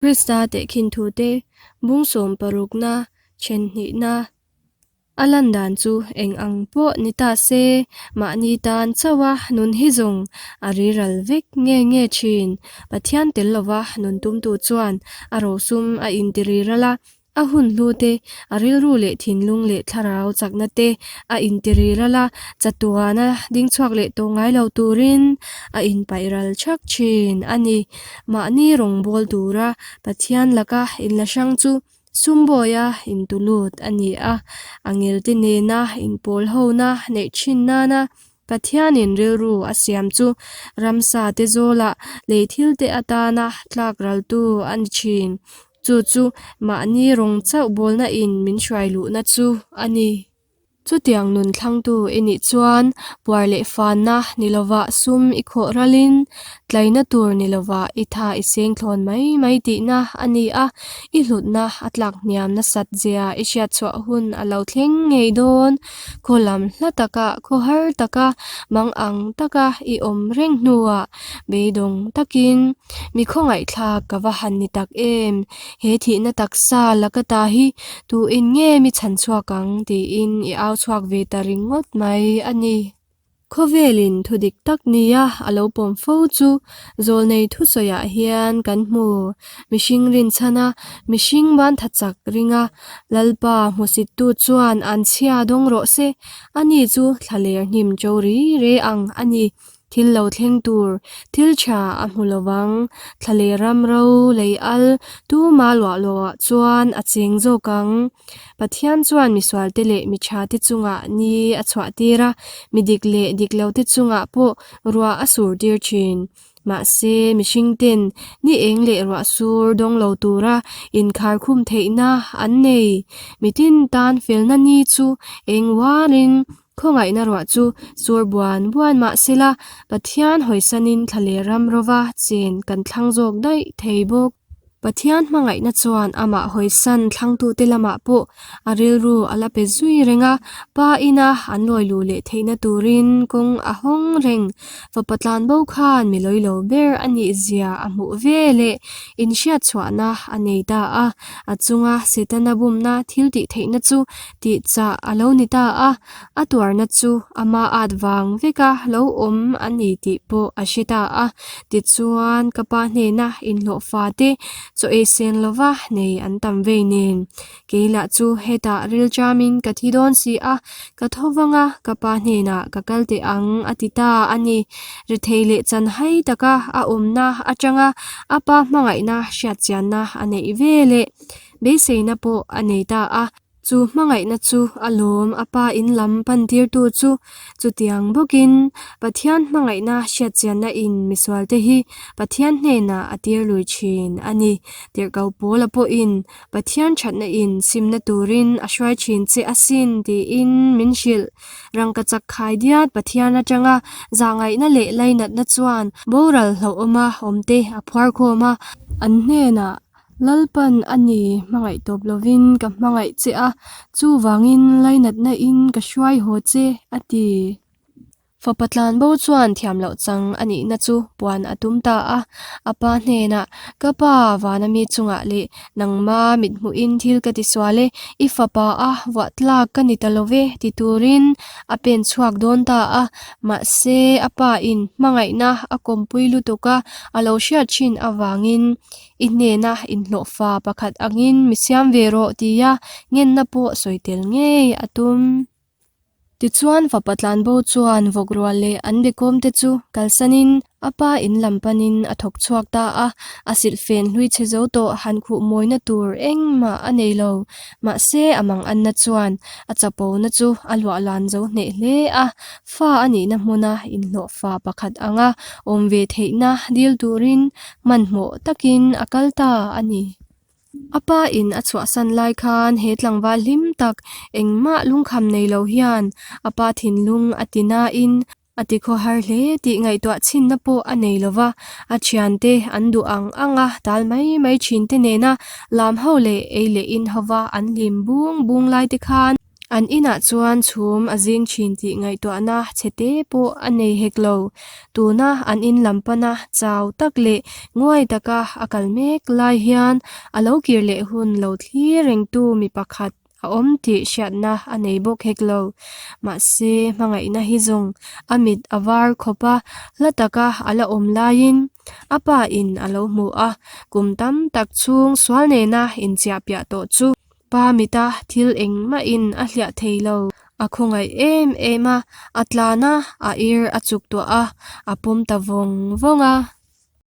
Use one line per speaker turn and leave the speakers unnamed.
Krista tehkhin thute bung sawm parukna, then hnihna a lan dan chu eng ang pawh ni ta se, mahni tan chauha nun hi zawng a riral vek nge nge thin. Pathian tel lova nun tumtu chuan a rosum a intiriral a, A hun hlu te, a rilru leh thinlung leh thlarau chakna te a intiriral a, chatuana ding chhuak leh tawh ngai lo turin a inpaih ral thak thin a ni. Mahni rawngbâwl tura Pathian laka inla hrang chu Sumbawi-a intulut a ni a, a ngelte nena inpawl hona neih thin nana Pathianin rilru a siam chu ramsa te zawlah lei thil te atana tlak raltu a ni thin. Chu chu mahni rawng chauh bawlna in min hruai luhna chu a ni. Chutiang nun thlangtu i nih chuan puar leh fanna ni lovah sum i khawh ralin tlaina tur ni lovah i tha i seng thlawn mai mai tihna a ni a, i hlutna a tlak hniam nasat zia i hriatchhuah hun a lo thleng ngei dawn. Khaw lam hla taka, khaw har taka, mang ang taka i awm reng hnuah beidawng takin mi khawngaihthlak ka va han ni tak em? He thihna taksa laka ta hi tuin nge mi chhan chhuak ang tiin i au chhuak ve ta ringawt mai a ni. Khawvelin thu dik tak nia a lo pawm fo chu zawlnei thusawiah hian kan hmu. Mihring rinchhana mihring ban tha chak ringa Lalpa hmusittu chuan an chhia dawng rawh se, ani chu thlaler hnim ṭo ri re ang a ni. Thil lo thleng tur thil tha a hmu lo vang. Thlaler ram ro lei al tuma luah loah chuan a cheng zawk ang. Pathian chuan misualte leh mi thate chungah ni a chhuah tir a, mi dik leh dik lote chungah pawh ruah a sur tir thin. Mahse, mihringten ni eng leh ruah sur dawng lo tura inkhar khum theihna an nei. Mitin tan felna ni chu eng uarin khawngaihna ruah chu sur buan buan mah sela, Pathian hawisanin thla leh ram rova chen kan thlang zawk daih thei bawk. Pathian hmangaihna chuan amah hawisan thlangtute lamah pawh a rilru a la pe zui reng a, Pa ina an lawi luh leh theihna turin kawng a hawng reng. Fapa tlanbo khan mi lawi lo ber a nih zia a hmuh ve leh inhriatchhuahna a nei ta a, a chunga Setana bumna thil tih theihna chu tih chah a lo ni ta a, a tuarna chu ama at vang veka lo awm a ni tih pawh a hre ta a. Tichuan, ka pa hnena inhlawh fate chaw ei sen lova nei an tam vei nen, kei lah chu hetah rilṭamin ka thi dawn si a, ka tho vang a, ka pa hnenah ka kal teh ang a ti ta a ni. Rethei leh chanhai taka a awmna atanga a pa hmangaihna hriatchianna a neih ve leh beiseina pawh a nei ta a. Chu hmangaihna chu a lawm a pa in lam pantirtu chu chutiang bawkin Pathian hmangaihna hriatchianna in misualte hi Pathian hnenah a tir lui thin a ni. Tirhkoh Paula pawhin Pathian thatna in simna turin a hruai thin che asin tiin min hrilh. Rangkachak khai diat Pathian atanga zahngaihna leh lainatna chuan boral hlauhawma awmte a phuarkhawm a, an hnenah Lalpan a ni, hmangaih tawp lovin ka hmangaih che a, chuvangin lainatna in ka hruai haw che, a ti. Fapa tlanbo chuan thiam loh chang a nihna chu puan a tum ta a, a pa hnenah, Ka pa, vana mi chungah leh nangma mithmuhin thil ka ti sual e, i fapa a vuah tlak ka ni ta lo ve, ti turin a pen chhuak dawn ta a, mahse a pa in hmangaihna a kawmpui lutuk a, a lo hriat thin avangin I hnena inhlawhfa pakhat angin mi siam ve rawh tia ngenna pawh sawi tel ngei a tum. Tichuan fapa tlanbo chuan vawk rual leh an bikawm te chu kalsanin a pa in lam panin a thawk chhuak ta a, a silhfen hlui chhe zo tawh han khuh mawina tur engmah a nei lo. Mahse a mang anna chuan a chapona chu a luahlan zo hneh hle a, Fa a nihna hmuna inhlawhfa pakhat anga awm ve theihna dil turin hmanhmawh takin a kal ta a ni. A pa in a chhuahsan lai khan he tlangval hlim tak engmah lungkham nei lo hian a pa thinlung a ti nain a ti khawhar hle tih ngaihtuah chhinna pawh a nei lo va, a thiante an duh ang anga tal mai mai thinte nena lam ho leh ei leh in hova an hlim bung bung lai te khan. An inah chuan chhum a zing thin tih ngaihtuahna chhe te pawh a nei hek lo. Tuna an in lam pana chau tak leh nguai taka a kal mek lai hian a lo kir leh hun lo thlir rengtu mi pakhat a awm tih hriatna a nei bawk hek lo. Mahse, hmangaihna hi zawng a mit a var khawp a, hla taka a la awm laiin a pa in a lo hmu a, kum tam tak chhung sual nena inchiahpiah tawh chu pa mita thil engmahin a hliah thei lo. A khawngaih em em a, a tlan a, a ir a chuk tuah a, a pawm ta vawng vawng a.